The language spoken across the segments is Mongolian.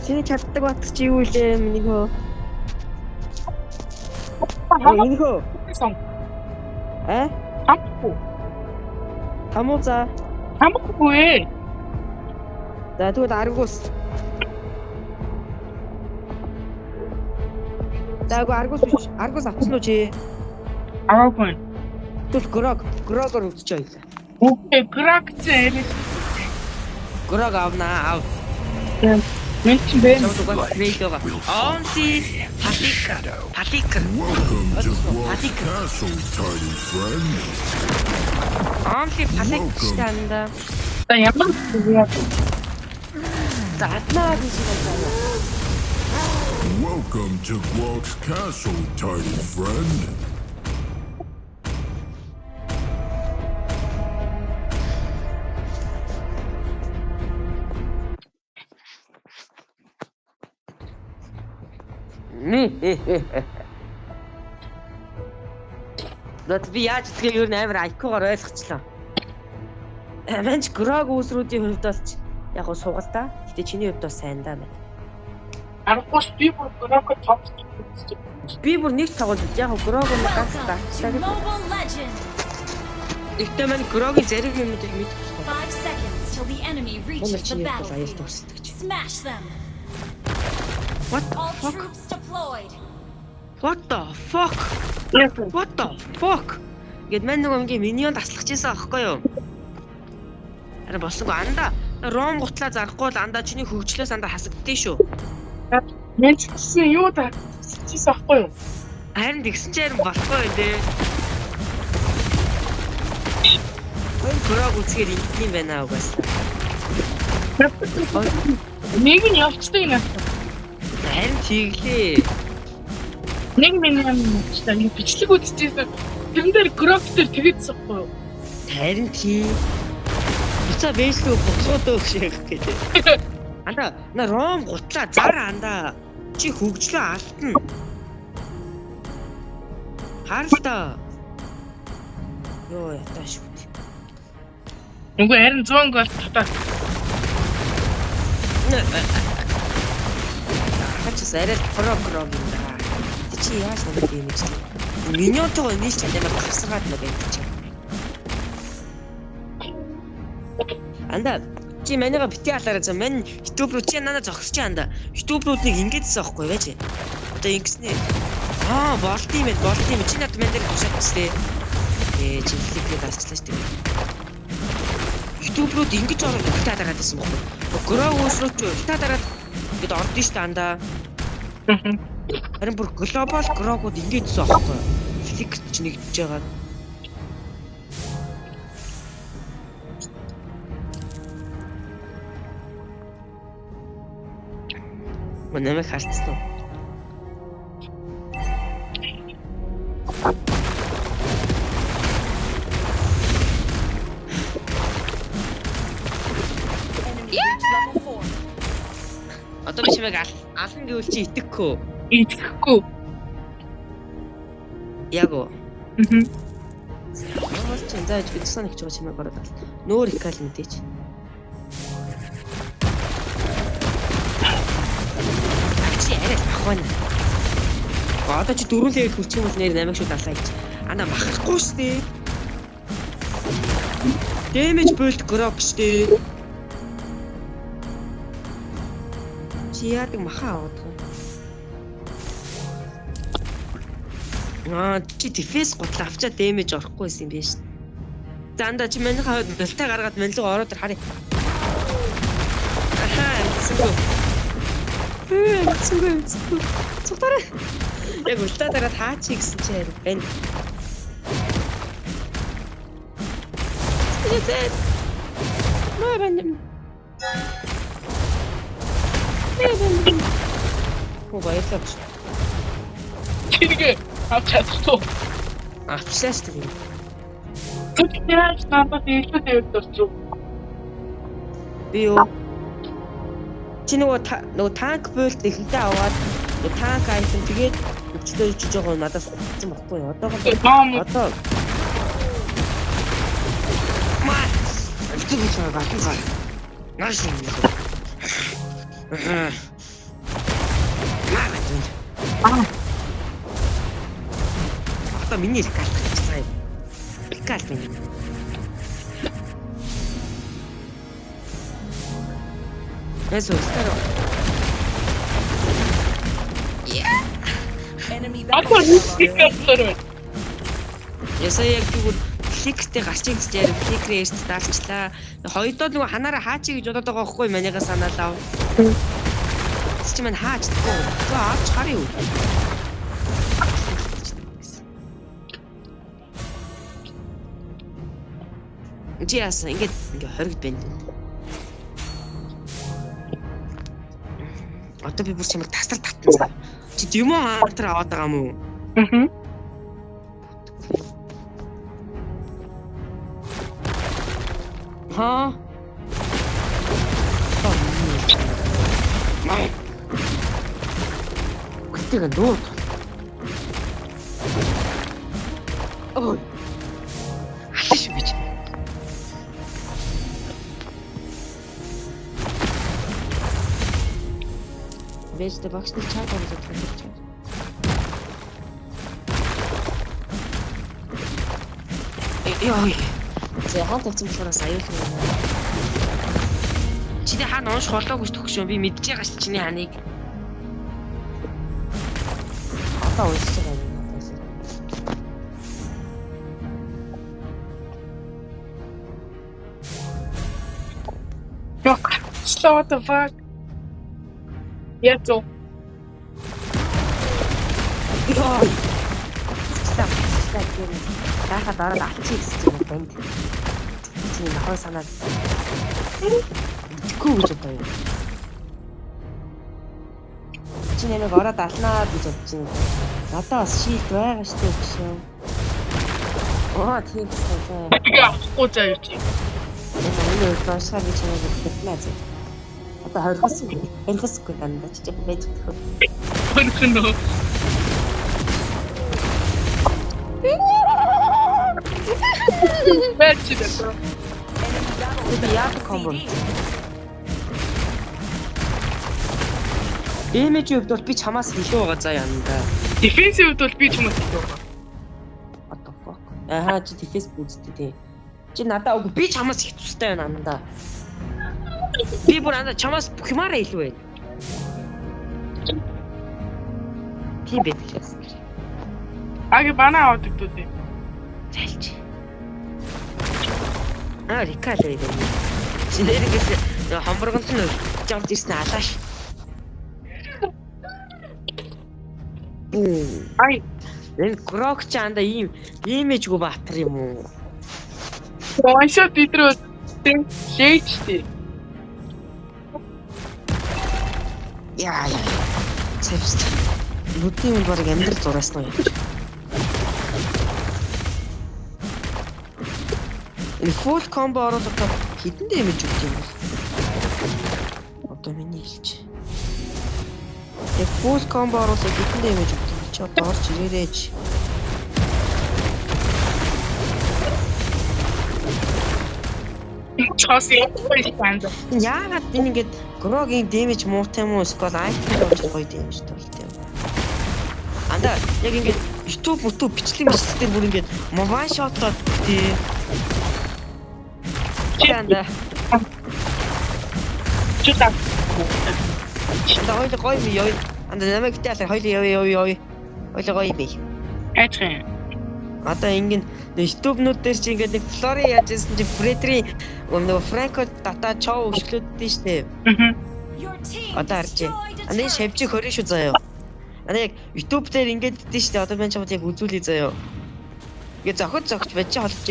Чиний чаддаг бат чи юу лээ миний хөө? Энэ хөө. Сон. А? Хамгүй. Хамуу за. Хамгүй. За тэгвэл аргус. За үгүй аргус биш. Аргус авсан уу чи? Аваагүй. Тэгвэл грог, грогоор өвдөж байлаа. Үгүй грак зээр. Грог авнаа ав. Мен чи бэ. Чамд угаас трейд байгаа. Онси палик палик. Welcome to Guelph's Палик. Castle, tiny friend. Онси палик штэ анда. За ямар яа. За аднаа гэж байна. Welcome to Guelph's Castle, tiny friend. Зат би яаж гэдгийг ер нь амар IQ-гаар ойлгочлоо. Манч Грог үүсрүүдийн хувьд бол ч яг гоо сугал та. Гэтэ чиний хувьд бас сайн даа мэн. Аргагүй ш би бүр грак тоглож. Би бүр нэг тоглож яг гоо Грог нь ганц Welcome to дарчлаа гэдэг. Mobile Legends! Гэтэ мань Грогийн зарим юмнуудыг мэдэх байхгүй. 5 seconds till the enemy Мөн reaches the чиний хувьд бол аюул battlefield. төрсөлдөг чи. Smash them! What the All fuck? troops deployed! What the fuck? What the fuck? Гэт мань нөгөө ингээ миньон таслах чийсэн аахгүй юу? Харин болсонгүй анда ром гутлаа зарахгүй бол андаа чиний хөгжлөөс андаа хасагддээ шүү. Мен ч гэсэн юу та чийсэн ахгүй юу? Харин тэгсэн чи харин болохгүй байх дээ. Хоёр грог үзгээр ингэдэм байна угаасаа. Нэг нь явцдаг юм. Харин тэглээ. Нэг миний юм явцдаг. Нэг бичлэг үзчихсэн. Тэрэн дээр грак дээр тэгээдсэн ахгүй юу? Харин тий. Буцаа бэйслүү босгоод өгш яг гэдэг. Анда на ром гутлаа зар андаа. Чи хөгжлөө алдна. Харалта. Йоо ятаа шүү дээ. Нүгөө харин 100 гол татаа. Хачаас арай про грог юм да. Тэ чи яаж намайг дэмжлээ? Миньонтойгоо нийлж чадмаар гавсаргаад нэг юм чи. Анда чи манайга бити алаарай за мань YouTube руу чи нанаа зогсож анда. YouTube руу нэг ингэдсэн аахгүй байж. Одоо ингэснэ. Аа болт юм байна болт юм. Чи надад мань дээр тушаад төслээ. Ээ чи фликээ дарчлаа шүү дээ. YouTube руу ингэж ороод ултаа дараад байсан бохгүй. Грог үүсрүү чи ултаа дараад ингэж ордон шүү дээ андаа. Харин бүр глобал грогууд ингэж байсан аахгүй. Флик ч нэгдэж байгаа. Мөн намайг хардсан уу? Enemy reached level 4. Одоо би чамайг алан гэвэл чи итгэхгүй. Итгэхгүй. Яг уу. Мгм. Монгол чи зааж би тусаа нэгч байгаа чамайг ороод ал. Нөөр их кал мэдээч. Чи арай л мах байна. Одоо чи дөрвөн левел хүрчих юм бол нэр намайг шууд алаа гэж. Ана махахгүй шүү дээ. Дэмэж build грок шүү дээ. Чи яадаг маха аваад байгаа юм? Аа чи дефенс гутлаа авчаа дэмэж орохгүй байсан юм биш. За андаа чи манийхаа хувьд нултай гаргаад мань руу ороод ир харъя. Ахаа амтсангүй. Амтсангүй амтсангүй. Цугтаарай. Яг ултаа дараад хаачих гэсэн чи харин байна. Зээ. Наа байна. Наа байна. Хөө баярлалаа. Тэргээ авч чадахгүй. Авчлаа шүү дээ. Зүг яаж надад илүү дэвд орчих. Би юу? Чи нөгөө нөгөө танк буйлд ихэнхдээ аваад нөгөө танк айтем тэгээд өвчлөө ичиж байгаа надаас гутсан байхгүй юу? Одоогоо Баам одоо Ма! Альтгүй гэж байгаа батан гар. Нааш юм. Аа. Одоо миний recall гарчихсан юм. Recall миний. Эсо старо. Enemy Одоо battle spell нэг on байна. Ясаа яг тэгвэл фликтэй гарч ийн гэж ярив. Фликрээ эрт даалчлаа. Хоёрдоо нөгөө ханаараа хаачи гэж бодоод байгаа байхгүй манайга санаалаа. Чи мань хаач тэгэхгүй. За авч харъя юу. Чи яасан ингээд ингээ хоригд байна. Одоо би бүр чамайг тасар татсан цаа. Чи Demon Hunter аваад байгаа юм уу? Аа. Ха? Май. Гэтэ нуур. Ой. Алаа шүү би чи. Бэжтэй багш нар чаг оруулаад хэлж байна. Йой. За хаан тавьсан болохоор бас аюулгүй юм. Чиний хаан унших болоогүй ч төгшөө би мэдж байгаа ш чиний хааныг. Одоо уншиж байгаа юм надаас. Йоо, what the fuck? Яцо. Йой. Стап, стап гэнэ. Дахад ороод алчих гэсэн чинь банд. Чиний нохой санаад мэдхгүй гэж одоо юу. Чи намайг ороод алнаа гэж бодож байна. Надаа бас шийд байгаа шүү дээ гэсэн. Оо тийм гэсэн. Тэгээ авахгүй заа юу чи. Энэ миний хувьд уншихаар би чамайг хөтлөнө зэ. Одоо хоригосгүй. Хоригосгүй дандаа чи жоо байж төхөө. Хөрхөнөө. Бэч дээ. Enemy battle Би яадаг spell combo. CD. Дэмэжийн хувьд бол би чамаас илүү байгаа заа яана да. Defensive хувьд бол би ч юм уу илүү байгаа. What the fuck? Ахаа чи defense үзтээ тий. Чи надаа үгүй би чамаас их тустай байна андаа. Би бүр андаа чамаас бүх юмараа илүү байна. Тийм байдаг яасан. Аги бана аваад өгдөө тий. Зайлч. Аа recall байдаг. Чи нэрээс хомборгонд нь жавж ирсэн алааш. Ай, Энэ Grok чи андаа ийм имижгүй баатар юм уу? one shot дээр тий. Лээч тий. Яа яа. Цавст. Нүдний минь бараг амьдрал зураасан уу? Энэ full combo оруулахдаа хэдэн damage өгч юм бол? Одоо миний хэлж. Яг full combo оруулаад хэдэн damage өгч юм чи одоо орж ирээрээч. Чос яахгүй танд. Яагаад энэ ингээд Grock-ийн damage муутай юм уу? Эсвэл item болж гоё damage болт юм. Анда яг ингээд YouTube мутуу бичлэг бичлэг дээр бүр ингээд one shot-лоод тий. Анда Чи та. анда хоёул гоё юм ёо. Анда намайг битээ алаа хоёул ёо ёо ёо. Хоёул гоё юм. Хайчих юм. Одоо ингэн YouTube-нууд дээр чи ингээд нэг Флори яаж ирсэн чи Фредрийн нөгөө Франко дата чоу өшлөөддөө штэ. Аа. Your team Одоо харж байна. destroyed a Анда энэ turret. шавжиг хорин шүү заяо. Анда яг YouTube дээр ингээд ддээ штэ. Одоо мен чамд яг үзүүлье заяо. Ингээд зохиж зогч байж холж.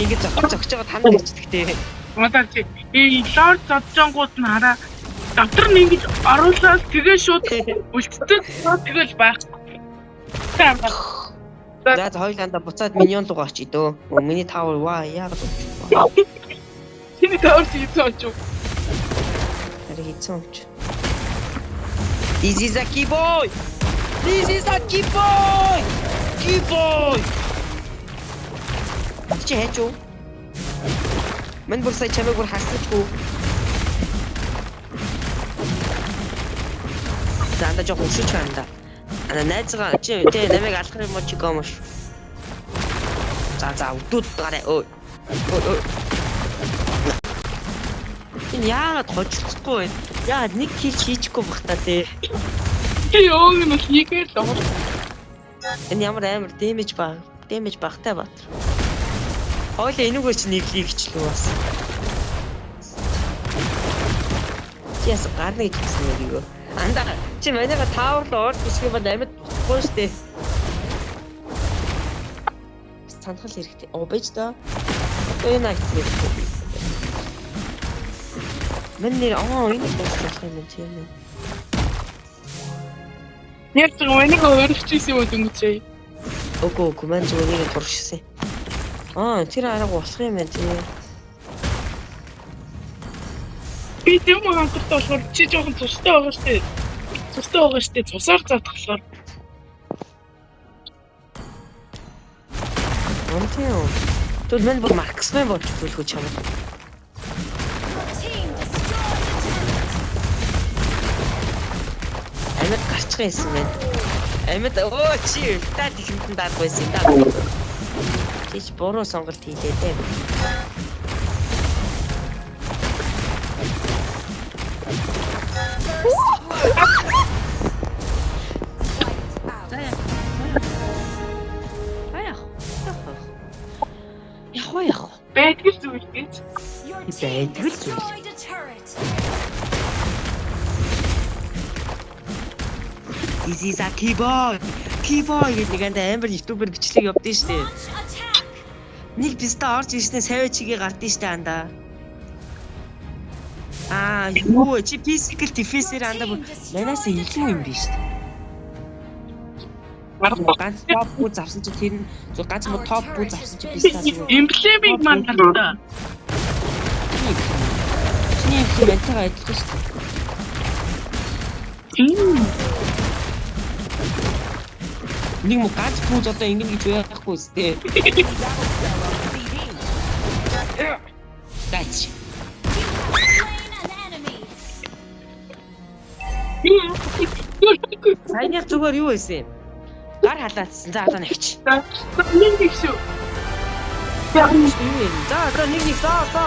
Ингээд зохиж зогч байгаа танд ирчихдэг те. Одоо чи ээ лорд зоджонгууд нь хараа дотор нь ингэж оруулаад тэгээ шууд үлддэг тэгэл байх. За за хоёул анда буцаад minion руу очие дөө. Өө миний tower ваа яагаад өгч. Чиний tower чи хийсэн очив. Харин хийсэн өмч. This is a key boy. This is a key boy. Key boy. Чи хайч уу? Мэн бүр сая чамайг бүр харсанчгүй. За анда жоох өшөж байна да. Ана найзгаа чи тэ намайг алах юм уу чи гомш. За за өдөөд гараа. Өө. Өө. Энэ яагаад хожигдохгүй вэ? Яагаад нэг кил хийчихгүй бах та тий. Чи ёо юм хийгээл л ор. Энэ ямар амар дэмэж ба дэмэж багтай баатар. Хойлоо энүүгээр чи нэг лигчлүү бас. Чи яс гарна гэж хэлсэн юм юу? Анда чи манайга таавар руу орж ирэх юм бол амьд болохгүй шүү дээ. Санхал хэрэгтэй. Оо бэж доо. Одоо энэ айт хэрэгтэй. Мэн нэр аа энэ болох юм чи юм. Нэр зүг энийг өөрчлөж юм уу дөнгөжээ. Үгүй үгүй мэн зүгээр нэг туршсан. Аа тэр арга болох юм байна тий. Би юм хангартай болохоор чи жоохон цустай байгаа штэ. Цустай байгаа штэ. Цусаар задхлаар. Үнтэй юу? Тэгвэл мэн бүр марксмен болж төлхөө чамд. Your team destroyed a turret. Амьд гарчих юмсан байна. Амьд өө чи та тэхэмтэн дарах байсан юм да. Чи ч буруу сонголт хийлээ дээ. Wiped out. За яах. За яах. Яах вэ яах вэ? Байдгал зүйл гэж. Your team Байдгал зүйл. destroyed a turret. This is a keyboard. Keyboard гэдэг нэг анда амар ютубер бичлэг явдсан шүү дээ. Launch attack. Нэг бистэ орж ирснээр савь чигээ гардсан шүү дээ анда. Аа юу вэ? Чи physical defense-ээр анда бүр манаас илүү юм биш үү? Ганц топ бүү завсан чи тэр нь зөв ганц мө топ бүү завсан чи бистэ зүгээр. Эмблемийг маань хардаа. Чиний юм ментагаа адилхан шүү дээ. Тийм. Нэг мө ганц пүүз одоо ингэнэ гэж байхгүй үстэй. Гач. You have slain an enemy. Саяных зүгээр юу байсан юм? Гар халаацсан. За одоо нэгч. Нэг нэг шүү. Юу юм? За одоо нэг нэг за за.